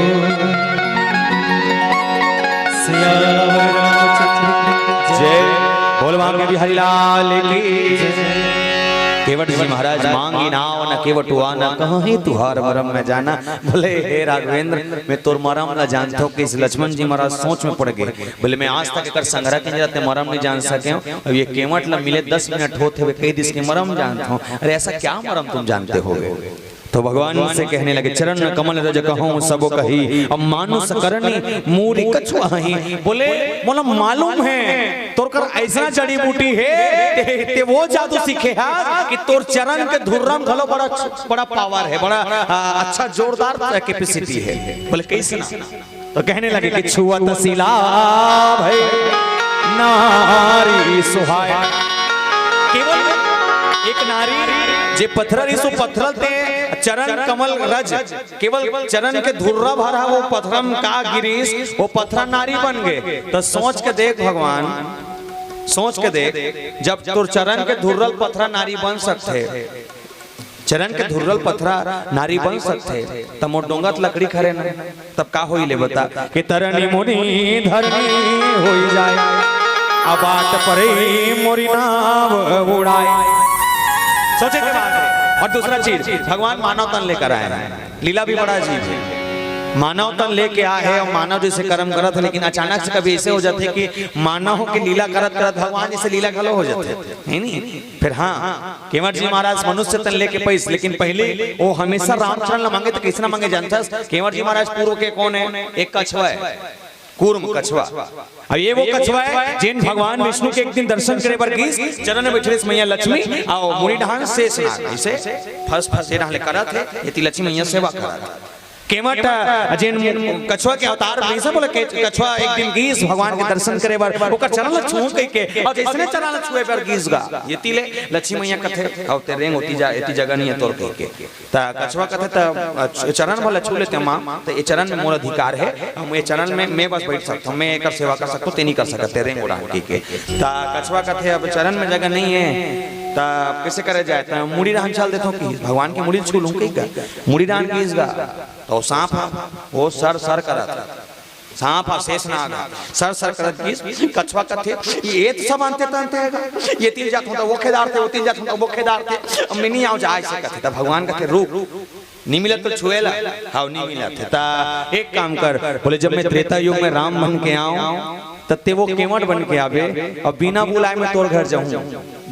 सियावर रामचंद्र की जय। बोल बांके बिहारी लाल की जय। केवट जी महाराज मांगी नाव न केवट हुआ न कहीं तुहार मरम में जाना। बोले, "हे राघवेंद्र, मैं तोर मरम ला जानथों कि इस लक्ष्मण जी महाराज सोच में पड़ गए।" बोले, "मैं आज तक एकर संघरा के नइ रहते मरम नइ जान सके हूँ। अब ये केवट ला मिले दस मिनट होत हवे, कहि दिस के मरम जानथों।" "अरे ऐसा क्या मरम तुम जानते होगे?" तो भगवान से कहने लगे, "चरण कमल रज कहूँ सब कही, अब मानुष करनी मूरी कछु अही।" बोले, "मोला मालूम है तोर कर ऐसा जड़ी बूटी है, ते, ते वो जादू सीखे हा कि तोर चरण के धुर्रम घलो बड़ा, बड़ा पावर है, बड़ा, आ, अच्छा जोरदार कैपेसिटी है।" बोले, "कैसे ना?" तो कहने लगे कि "छुअत सिला भई नारी सुहाय।" केवल एक नारी जे पथरा रहिस, पथरा ल ते चरण कमल रज, केवल चरण के धुर्रा भर ह, वो पथरा म का गिरिस, वो पथरा नारी बन गे। त सोच के देख भगवान, सोच के देख, जब तोर चरण के धुर्रल पथरा नारी बन सकथे, चरण के धुर्रल पथरा नारी बन सकथे, त मोर डोंगा त लकड़ी खरे न, तब का होई ले बता? कि तरनी मुनि धरनी होई जाए, अबाट परे मोरी नाव उड़ाए। सोचे के बात है। और दूसरा चीज, भगवान मानव तन लेकर आए हैं, लीला भी बड़ा अजीब है। मानव तन लेके आए हैं और मानव जैसे कर्म करत है, लेकिन अचानक से कभी ऐसे हो जाते कि मानव के लीला करत करत भगवान जैसे लीला घलो हो जाते, है नहीं? फिर हाँ, केवट जी महाराज मनुष्य तन लेके पैस, लेकिन पहले वो हमेशा रामचरण ला मांगे, तो कैसे ना मांगे जानथस? केवट जी महाराज पूर्व के कौन है? एक कछवा है, कूर्म कछवा। अब ये वो कछवा है, जेन भगवान विष्णु के एक दिन दर्शन करे बर गीस, चरण में बैठे मैया लक्ष्मी, आओ मुड़ी डहान शेष नाग, ऐसे फस फस ये डहान ले करत है, ये ती लक्ष्मी मैया सेवा करत है। केवट, अ, जेन कछवा के अवतार, जैसे बोले के कछवा एक दिन गीस भगवान के दर्शन करे बर, ओकर चरण ल छूहूं कहि के, और जैसने चरण ल छुए बर गीस गा, ये ती ले लक्ष्मी मैया कथे, "अउ ते रेंग ओती जा, एती जगह नहीं है तोर," कहि के। त कछवा कथे, "त, अ, च-, चरण भला छू लेते माँ, त ये चरण में मोर अधिकार है, हम ये चरण में मैं बस बैठ सकता हूँ, मैं एकर सेवा कर सकता हूँ, ते नहीं कर सकत, ते रेंग ओढ़ा," कहि के। त कछवा कथे, "अब चरण में जगह नहीं है, त अब कैसे करे जाए?" त मुड़ी डहान चल देता हूँ कि भगवान के मुड़ी छू लूँ कहि के, मुड़ी डहान गीस गा। त वो सांप ह, वो सर सर करत, सांप ह शेष नाग ह, सर सर करत गीस, कछवा कथे, "ये तो सब अंते तंते है गा, ये ती ल जात हूँ त वो खेदार थे, वो ती ल जात हूँ त वो खेदार थे, अब मैं नहीं आऊँ जा," ऐसे कथे। त भगवान कथे, "रुक, नहीं मिलत तो छुएला।" "हाव, नहीं मिलत हे।" त एक काम कर, बोले, "जब मैं त्रेता युग में राम बन के आऊँ, त ते वो केवट बन के आबे, और बिना बुलाए मैं तोर घर जाऊँ,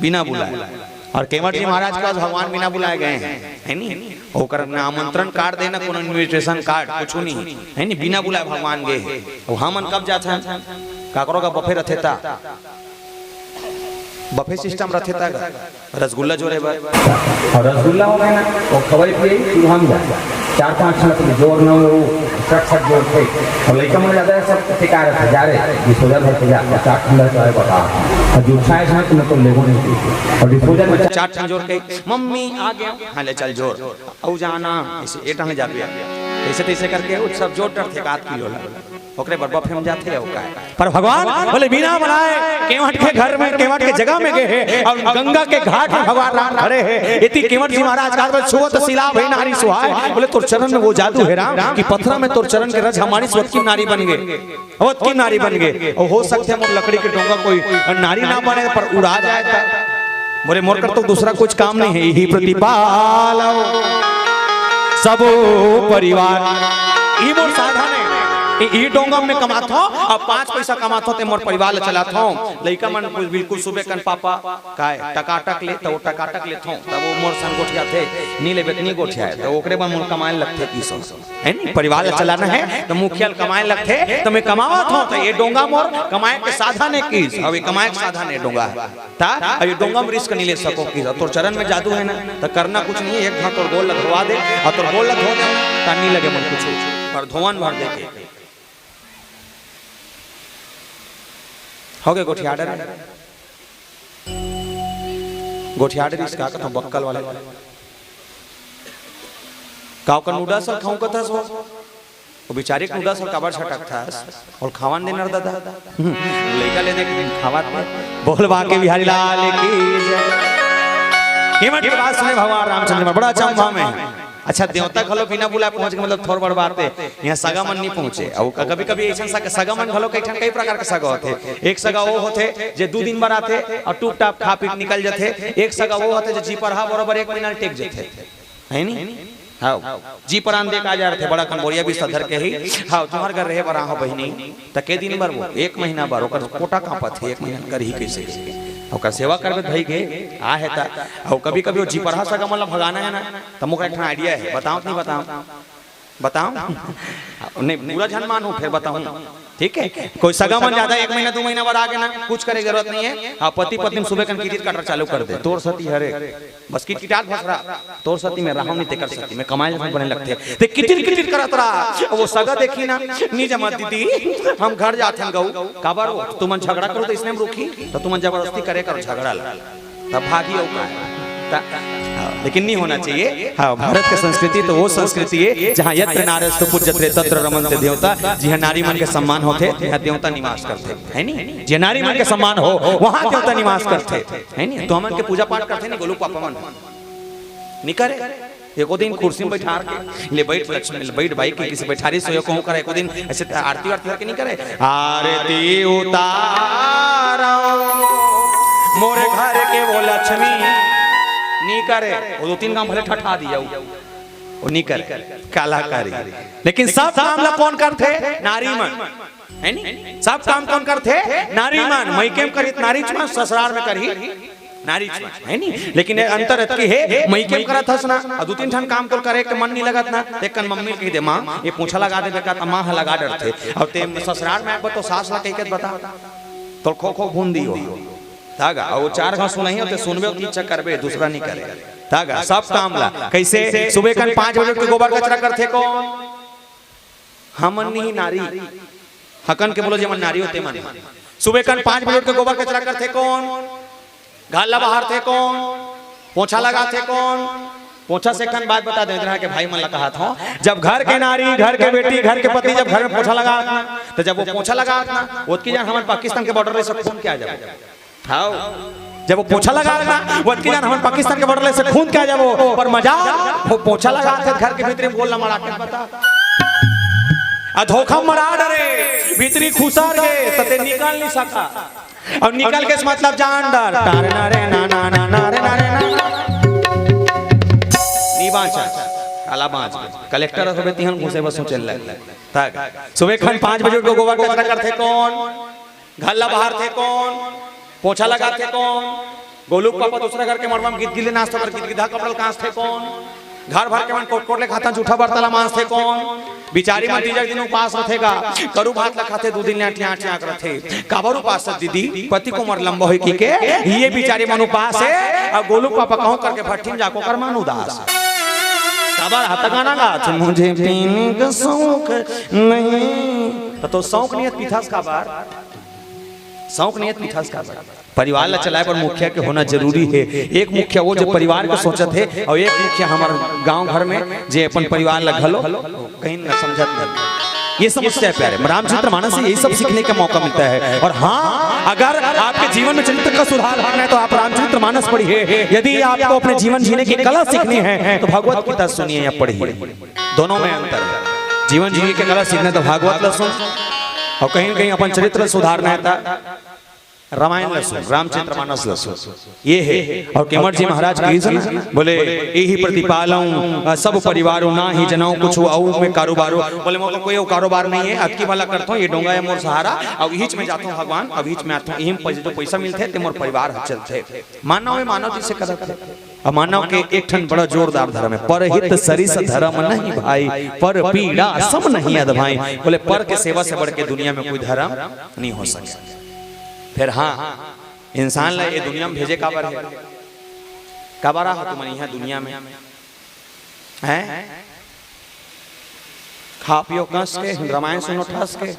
बिना बुलाए।" और केवट जी महाराज के पास भगवान बिना बुलाए गए हैं, है नी? ओकर ना आमंत्रण कार्ड देना, कोनो इनविटेशन कार्ड, कुछ नहीं, है नी? बिना बुलाए भगवान गए हैं। अब हमन कब जाथन? काकरो का बफे रथे ता, बफे सिस्टम रथे ता गा, रसगुल्ला जोरे बर। और रसगुल्ला हो गए ना, वो खवाई पियाई, फिर हम जा। चार पांच ठन तो जोर न हो, सट सट जोर थे। और लइका मन ज्यादा सब ठेका रहे, "जा रे, डिस्पोजल भर के जा, और चार ठन रहे तो बता।" और जो उठाए जाए तो मैं तो लेबो नहीं की। और डिस्पोजल में चार ठन जोर के, "मम्मी आ गया, हाँ ले चल जोर, अउ जाना।" ऐसे ए टंग जाबे, ऐसे तैसे करके वो सब जोर डरथे का आध किलो ला। ओकरे बर बफे में जाथे अउ काय। पर भगवान बोले, "बिना बुलाए केवट के घर में, केवट के जगह में गए हे और गंगा के घाट में भगवान राम खड़े हे।" एती केवट जी महाराज कहा, "छुअत सिला भई नारी सुहाए।" बोले, "तोर चरण में वो जादू हे राम कि पथरा में तोर चरण के रज हमारी स्वत की नारी बन गए, अवत की नारी बन गए।" और हो सकथे मोर लकड़ी के डोंगा कोई नारी ना बने पर उड़ा जाए था। बोले, "मोर कर तो दूसरा कुछ काम नहीं है, यही प्रतिपाल सब परिवार।" ई मोर साधन है। ई, ई डोंगा में कमात हो, अब पांच पैसा कमात हो, ते मोर परिवार ल चलात हो। लइका मन कुछ बिल्कुल सुबे कन, "पापा, काय टकाटक ले?" त वो टकाटक लेत हो, तब वो मोर संग गोठियाथे, "नी लेबे त नी गोठियाए।" त ओकरे बर मोर कमाए लगथे की सो, है नी? परिवार ल चलाना है, त मुखिया ल कमाए लगथे, त मैं कमावत हो, त ये डोंगा मोर कमाए के साधन है की, अब ये कमाए के साधन है डोंगा। ता, अब ये डोंगा में रिस्क नहीं ले सको कि तोर चरण में जादू है ना, तो करना कुछ नहीं है, एक घाट तोर गोल ला धोवा दे, और तोर गोल ला धो दे, ता नहीं लगे मन कुछ, पर धोवन भर दे के। हो गए गोठियाडर, गोठियाडर इसका कथो बक्कल वाले। काव का नूडल्स और खाऊं कथा सो? वो बेचारे के नूडल्स और काबर छटक था, और खावन देनर दादा। लइका ले देख खावत में। बोल बांके बिहारी लाल की जय। केवट के बात सुने भगवान रामचंद्र में बड़ा अचंभा में। अच्छा, देवता घलो बिना बुलाए पहुंच गए, मतलब थोड़ बड़ बात है। यहाँ सगा मन नहीं पहुंचे। और कभी-कभी ऐसा सग-, सगा मन घलो कई ठन, कई प्रकार के सगा होथे। एक सगा वो होथे जे दू दिन बर आथे और टूप टाप खा पी के निकल जाथे। एक सगा वो होथे जे जी पर हा बरोबर एक महीना टेक जाथे, है नी? हाँ, जी परान दे का जा रहे थे, बड़ा कन बोरिया भी सधर के ही। हाँ, तुम्हारे घर रहे बर आहो बहिनी, त के दिन बर वो, एक महीना बर, ओकर कोटा कांपत हे, एक महीना कर ही कैसे। ओकर सेवा करबे त भई गे, आ हे त। अउ कभी-कभी वो जिपरहा सगा मन ला भगाना हे ना, त मोर एक ठन idea हे, बताओ कि नहीं बताओ? बताओ? नहीं, बुरा झन मानो, फिर बताऊं। ठीक है? कोई सगा मन ज्यादा एक महीना, दो महीना बर आ गे ना, कुछ करे जरूरत नहीं है। हाँ, पति पत्नी में सुबह कन किटिर काटर चालू कर दे। तोर सती हरे, बस किटकिटात भसरा, तोर सती में राहव नहीं तेकर सती में कमाए ला बने लगथे। ते किटिर किटिर करत रहा। वो सगा देखी ना, "नी जमा दीदी, हम घर जाथन गऊ।" "काबर वो? तुमन झगड़ा करो त इसने में रुकी, त तुमन जबरदस्ती करे करो झगड़ा ला।" तब भागी अउ का? हाँ, लेकिन नहीं होना चाहिए। हाँ, भारत के संस्कृति तो वो संस्कृति है जहाँ यत्र नार्यस्तु पूज्यते तत्र रमन्ते देवता। जिहाँ नारी मन के सम्मान होथे, तिहाँ देवता निवास करथे, है नी? जिहाँ नारी मन के सम्मान हो, वहाँ देवता निवास करथे, है नी? तो हमन के पूजा पाठ करथे नी, गोलू पापा मन नहीं करे। एको दिन कुर्सी में बैठा के, "ले बैठ लक्ष्मी, ले बैठ भाई," के किसी बैठारी सोयो कहूँ करे, एको दिन ऐसे आरती वारती करके नहीं करे, "आरती उतारो मोरे घर के वो लक्ष्मी," नहीं करे। वो दो तीन काम भले ठठा दिया, वो नहीं करे, कलाकारी। लेकिन सब काम ला कौन करथे? नारी मन, है नी? सब काम कौन करथे? नारी मन। मइके में करही त नारीच मन, ससुरार में करही नारीच मन, है नी? लेकिन ये अंतर अतकी हे, मइके में करत हस ना, अउ दू तीन ठन काम तोर करे के मन नहीं लगत ना, एक कन मम्मी ल कहि दे, "माँ, ये पोछा लगा दे बेटा," त माँ ह लगा डरथे। अउ ते ससुरार में आके बता, सास ला कहि के बता, तोर खो खो भून दिही। तागा, अउ चार घाव सुनही, ते सुनबे, तीन चक्कर बे, दूसरा नहीं करे। तागा, सब काम ला। कैसे? सुबह कन पाँच बजे उठ के गोबर कचरा करथे कौन? हमन नहीं, नारी। हकन के बोलो, जेमन नारी होथे मन। सुबह कन पाँच बजे उठ के गोबर कचरा करथे कौन? घर ला बहारथे कौन? पोछा लगाथे कौन? पोछा से एक ठन बात बता देंव, इधर के भाई मन ला कहत हौं, जब घर के नारी, घर के बेटी, घर के पति जब घर में पोछा लगात ना, त जब वो पोछा लगात ना, ओतकी जान हमन पाकिस्तान के बॉर्डर ले से खून के आ जाबो। हाव। जब वो पोछा लगात ना, ओतकी जान हमन पाकिस्तान के बॉर्डर ले से खून के आ जाबो। पर मजाल, वो पोछा लगात हे, घर के भीतरी में गोल ला मड़ा के बता। अ धोखा मड़ा डरे, भीतरी खुसर गे, त ते निकल नहीं सका। अउ निकल के मतलब जान डर। तारे ना रे ना ना ना ना रे ना रे ना। नी बाँचा। काला बाँच। कलेक्टर होबे तिहन घुसे बर सोचे लग। तक। सुबह खन पाँच बजे उठ के गोबर कचरा करथे कौन? घर ला बहारथे कौन? पोछा लगाथे कौन? गोलू के पापा दूसरा घर के मड़वा में गिदगिद ले नाचथे, पर गिदगिदा कपड़ा ल कांचथे कौन? घर भर के मन कोट कोट ले खाता, जूठा बरता ला मांजथे कौन? बिचारी मन तीजा के दिन उपास रथे गा, करू भात ला खाथे, दू दिन ले अंठिया अंठिया के रथे। काबर उपास हे दीदी? पति के उमर लंबा होय कहिके, ये बिचारी मन उपास हे। अउ गोलू के पापा कहूँ करके भट्ठी में जाके ओकर मन उदास। काबर हाथ गाना गाथे, मुझे पीने का शौक नहीं। त तोर शौक नहीं हे त पीथस काबर? शौक नहीं हे त पीथस काबर? परिवार ला चलाए बर मुखिया के होना जरूरी हे। एक मुखिया वो जो परिवार के सोचत हे, अउ एक मुखिया हमर गांव घर में जे अपन परिवार ला घलो कहीं न समझत नहीं। ये समस्या हे प्यारे, रामचरित मानस से यही सब सीखने का मौका मिलता है। और हाँ, अगर आपके जीवन में चरित्र का सुधार लाना है तो आप रामचरित मानस पढ़िए। यदि आपको अपने जीवन जीने की कला सीखनी है तो भगवत गीता सुनिए या पढ़िए, दोनों में अंतर है। जीवन जीने की कला सीखना है तो भागवत ला सुन, अउ कहीं न कहीं अपन चरित्र सुधारना है तो रामायण ला सुन, रामचरित मानस ला सुन। ये हे। अउ केंवट जी महाराज कहिस ना, बोले, "एहि प्रति पालौं, अ, सब परिवारो, नाहीं जनौं कुछु अउ में कारोबारो।" बोले, "मोर तो कोई अउ कारोबार नहीं हे, अतकी भला करथौं, ये डोंगा हे मोर सहारा, अउ इहीच में जाथौं भगवान, अउ इहीच में आथौं, इही में पैसा, जो पैसा मिलथे, ते मोर परिवार ह चलथे।" मानव हे, मानव जइसे करत हे। अउ मानव के एक ठन बड़ा जोरदार धरम हे, "परहित सरिस धरम नहीं भाई, पर पीड़ा सम नहीं अध भाई।" बोले, पर के सेवा से बढ़ के दुनिया में कोई धरम नहीं हो सके। फिर हाँ, इंसान ला ये दुनिया में भेजे काबर हे? काबर आहा तुमन इहाँ दुनिया में? हैं? खा पियो कस के, रामायण सुनो ठस के,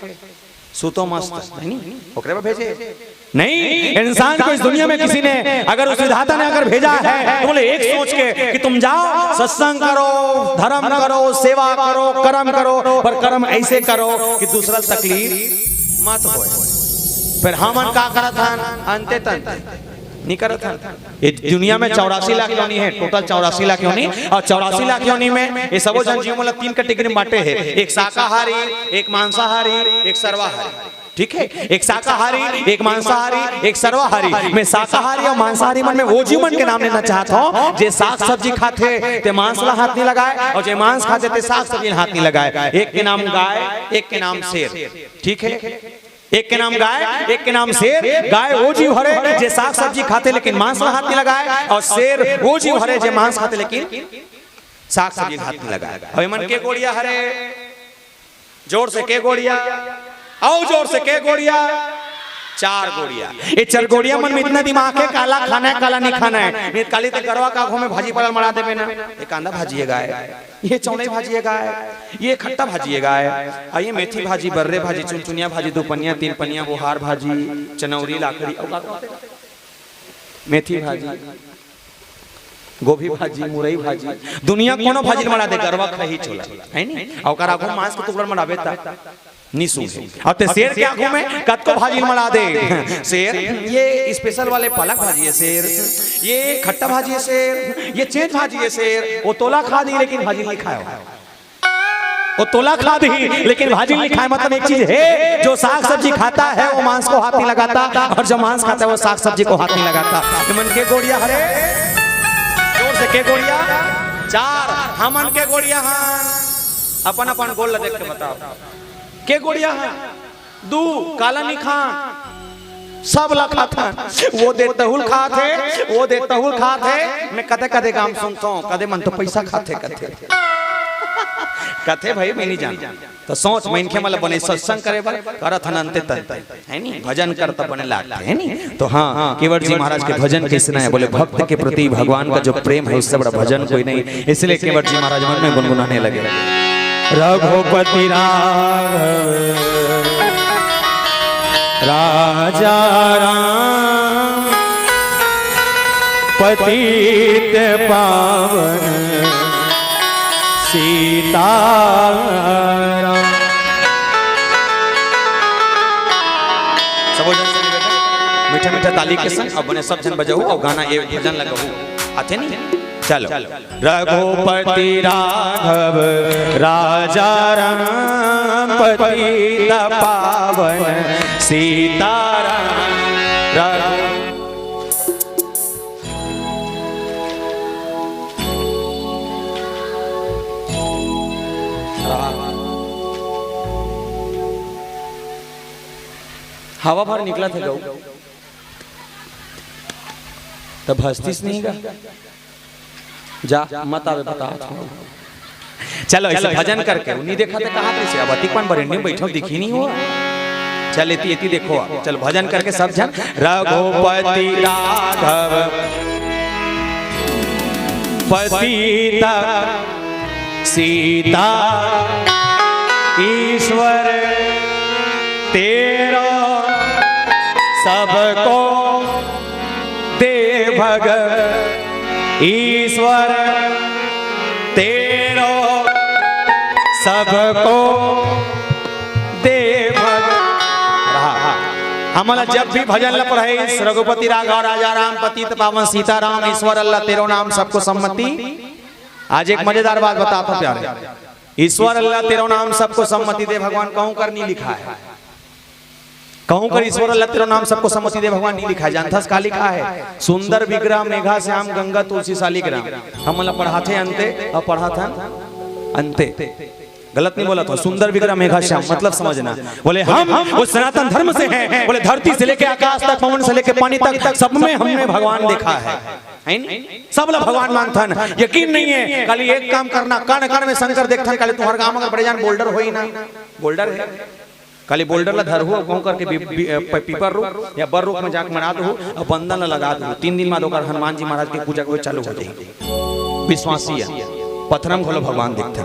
सुतो मस्त, है नी? ओकरे बर भेजे? नहीं, इंसान को इस दुनिया में किसी ने, अगर उस विधाता ने अगर भेजा है, तो बोले एक सोच के कि तुम जाओ, सत्संग करो, धर्म करो, सेवा करो, कर्म करो, पर कर्म ऐसे करो कि दूसरा तकलीफ मत होए। फिर हमन का करत हन? अंते तंते नहीं करत हन। ये दुनिया में चौरासी लाख योनि हे, टोटल चौरासी लाख योनि, अउ चौरासी लाख योनि में ये सबो झन जीव मन ला तीन कैटेगरी में बांटे हे, एक शाकाहारी, एक मांसाहारी, एक सर्वाहारी। ठीक हे, एक शाकाहारी, एक मांसाहारी, एक सर्वाहारी। मैं शाकाहारी अउ मांसाहारी मन में वो जीव मन के नाम लेना चाहत हौं, जे साग सब्जी खाथे ते मांस ला हाथ नहीं लगाए, अउ जे मांस खाथे ते साग सब्जी ला हाथ नहीं लगाए। एक के नाम गाय, एक के नाम शेर। ठीक हे, एक के नाम गाय, एक के नाम शेर। गाय वो जीव हरे जे साग सब्जी खाथे लेकिन मांस ला हाथ नहीं लगाए, अउ शेर वो जीव हरे जे मांस खाथे लेकिन साग सब्जी ला हाथ नहीं लगाए। अउ एमन के गोड़िया हरे? जोर से के गोड़िया, अउ जोर से के गोड़िया? चार गोड़िया। ये चार गोड़िया मन में इतना दिमाग हे, काला खाना हे, काला नहीं खाना हे। नहीं त काली ते गरवा का आघू में भाजी पाला मड़ा देबे ना, ये कांदा भाजी हे गाय, ये चौनई भाजी हे गाय, ये खट्टा भाजी हे गाय, अउ ये मेथी भाजी, बर्रे भाजी, चुनचुनिया भाजी, दू पनिया, तीन पनिया, बोहार भाजी, चनौरी, लाखड़ी, अउ का कहथे? मेथी भाजी। गोभी भाजी, मुरई भाजी, दुनिया कोनो भाजी ल मड़ा दे, गरवा खाही चोला, है नी? अउ ओकर आगू मांस के टुकड़ा मड़ाबे त नी सूंघे। अउ ते शेर के आगू में कतको भाजी ल मड़ा दे, शेर, ये स्पेशल वाले पालक भाजी है शेर, ये खट्टा भाजी है शेर, ये चेंच भाजी है शेर, वो तोला खा दी लेकिन भाजी नहीं खाए। वो तोला खा दी लेकिन भाजी नहीं खाए। मतलब एक चीज है, जो साग सब्जी खाता है वो मांस को हाथ नहीं लगाता, और जो मांस खाता है वो साग सब्जी को हाथ नहीं लगाता। ये मन के गोड़िया हरे, जोर से के गोड़िया, चार, हमन के गोड़िया, हाँ, अपन अपन गोड़ ल देख के बताओ, के गोड़िया, हाँ, दू, काला नहीं खान, सब ला खाथन। वो दे तहुल खात हे, वो दे तहुल खात हे। मैं कदे कदे गाम सुनथों, कदे मन तो पैसा खाथे कथे। कथे भाई, मैं नहीं जानता। तो सोच, मनखे मन ल बने सत्संग करे बर करत हन अंते तंते, है नी? भजन करता बने लागथे, है नी? तो हाँ, केवट जी महाराज के भजन कइसना हे? बोले, भक्त के प्रति भगवान का जो प्रेम है, उससे बड़ा भजन कोई नहीं। इसलिए केवट जी महाराज मन में गुनगुनाने लगे। रघुपति राघव राजा राम, पतित पावन सीताराम। सबो झन सुन बेटा, मीठा मीठा ताली के संग अब बने सब झन बजाहू अउ गाना ए भजन ल गाहू। आथे नी? चलो। रघुपति राघव राजा राम, पतित पावन सीताराम। रघु हवा भर निकलत हे गऊ, त भसतीस नहीं गा। जा, मत आवे, बता। चलो, ऐसे भजन करके, नहीं देखा तो कहा कैसे? अब अतिक मन बरेंडी में बैठो, दिखी नहीं हुआ। चल, एती, एती देखो आप। चल, भजन करके सब झन। रघुपति राघव पतित सीता ईश्वर तेरो सबको दे भग ईश्वर तेरो सबको दे भग। रहा। हमला जब भी भजन ल पढ़े, रघुपति राघव राजा राम, पतित पावन सीताराम, ईश्वर अल्लाह तेरो नाम सबको सम्मति। आज एक मजेदार बात बताता हूँ प्यारे, ईश्वर अल्लाह तेरो नाम सबको सम्मति दे भगवान कहूं कर नहीं लिखा है। कहूं कर ईश्वर अल्लाह तेरो नाम सबको सम्मति दे भगवान नहीं लिखा है। जानथस का लिखा है? सुंदर विग्रह मेघा श्याम गंगा तुलसी शालिग्राम। हमला पढ़ाथे अंते अउ पढ़ाथन अंते। गलत नहीं बोला तो, सुंदर विग्रह मेघा श्याम, मतलब समझना। बोले हम, हम उस सनातन धर्म से हैं, बोले धरती से लेके आकाश तक, पवन से लेके पानी तक, सब में हमने भगवान देखा है, है नी? सब ला भगवान मानथन, यकीन नहीं है, खाली एक काम करना, कण कण में शंकर देखथन। खाली तुम्हारे गांव में अगर बड़े जान बोल्डर होई ना, बोल्डर है, खाली बोल्डर ला धरहू, कहूं करके बी-, बी-, अ, प-, पीपर रूख या बर रूख में जाके मना दहू, अउ बंदन ला लगा दहू। तीन दिन बाद ओकर हनुमान जी महाराज के पूजा के चालू हो जाही। विश्वासी है, पथरा म घलो भगवान दिखथे।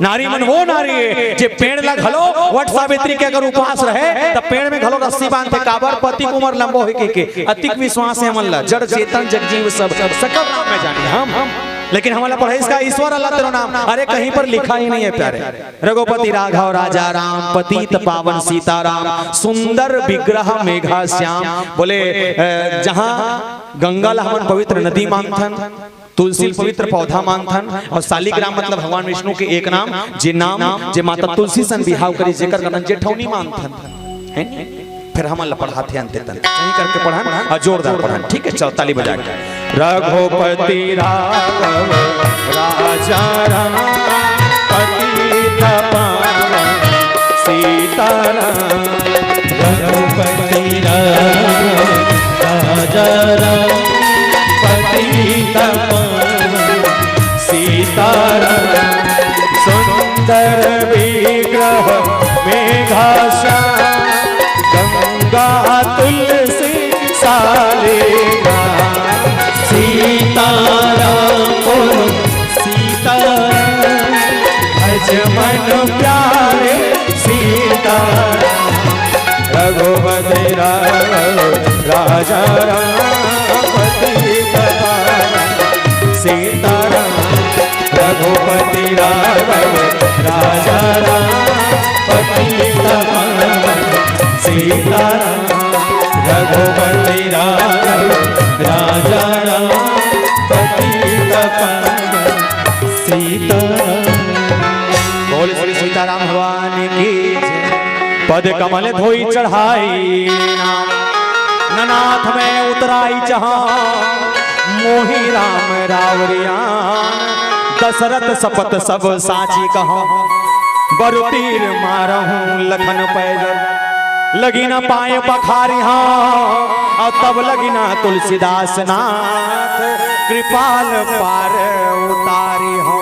नारी मन वो नारी है, जे पेड़ ला घलो वट सावित्री के अगर उपास रहे, त पेड़ में घलो रस्सी बांधथे। काबर? पति के उमर लंबो हे कहिके। अतिक विश्वास है हमन ला, जड़ चेतन जग जीव सब, सकल नाम में जाने हम। लेकिन हमन ला पढ़ाइस का ईश्वर अल्लाह तेरो नाम, अरे कहीं पर लिखा ही नहीं है प्यारे। रघुपति राघव राजा राम, पतित पावन सीताराम, सुंदर विग्रह मेघा श्याम। बोले, अ, जहाँ गंगा ला हमन पवित्र नदी मानथन, तुलसी ल पवित्र पौधा मानथन, अउ शालिग्राम मतलब भगवान विष्णु के एक नाम, जे नाम, जे माता तुलसी सन बिहाव करिस, जेकर कारण जेठौनी मानथन, है नी? फिर हमन ला पढ़ाथे अंते तन, सही करके पढ़न अउ जोरदार पढ़न, ठीक है? चलो ताली बजा के। रघुपति राघव राजा राम, पतित पावन सीताराम। रघुपति राघव राजा राम, पतित पावन सीताराम। सुंदर विग्रह मेघा श्याम, गंगा तुलसी शालिग्राम। सीताराम बोलो सीताराम, भज मन प्यारे सीताराम। रघुपति राघव राजा राम, पतित पावन पति राघव राजा राम पतित पावन सीताराम। रघुपति राघव राजा राम पतित पावन सीताराम। बोल श्री सीताराम भगवान की जय। पद कमल धोई चढ़ाई नाम, ननाथ में उतराई जहां, मोहि राम रावरियान। दशरथ सपत सब साची कहा, बरु तीर मारहूं लखन पैजल। लगी न पाए पखारिहा, और तब लगी ना तुलसीदास नाथ, कृपाल पार उतारिहा।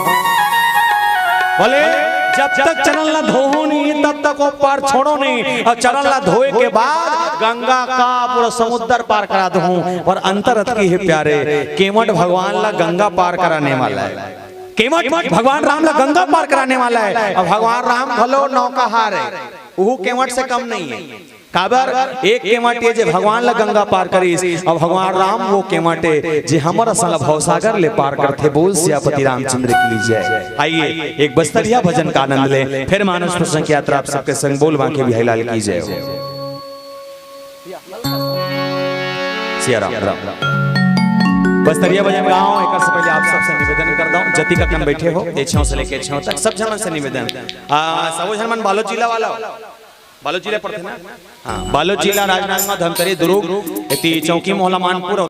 बोले, जब तक चरण ला धोहू नहीं, तब तक वो पार छोड़ो नहीं। और चरण ला धोए के बाद गंगा का पूरा समुद्र पार करा दूं। और अंतर अतकी है प्यारे, केवट भगवान ला गंगा पार कराने वाला है। केवट भगवान राम ला गंगा पार कराने वाला है। और भगवान राम भलो नौकाहार है, वो केवट से कम नहीं है। काबर एक केवट ये जे भगवान ला गंगा पार करिस, और भगवान राम वो केवट हे जे हमर असन ला भवसागर ले पार करथे। बोल सियापति रामचंद्र की जय। आइए, एक बस्तरिया भजन का आनंद ले, फिर मानस प्रसंग की यात्रा आप सबके संग बोल बांके बिहारी लाल की जय हो। सिया राम, राम। बस्तरिया भजन गाओ, एक से पहले आप सबसे निवेदन कर दो, जति का कन बैठे हो, ए छांव से लेके छांव तक, सब झन मन से निवेदन। आ, सबो झन मन बालोद जिला वाला हो? बालोद जिला पड़थे ना? हाँ, बालोद जिला, राजनांदगांव, धमतरी, दुरूग, एती चौकी मोहला मानपुर, अउ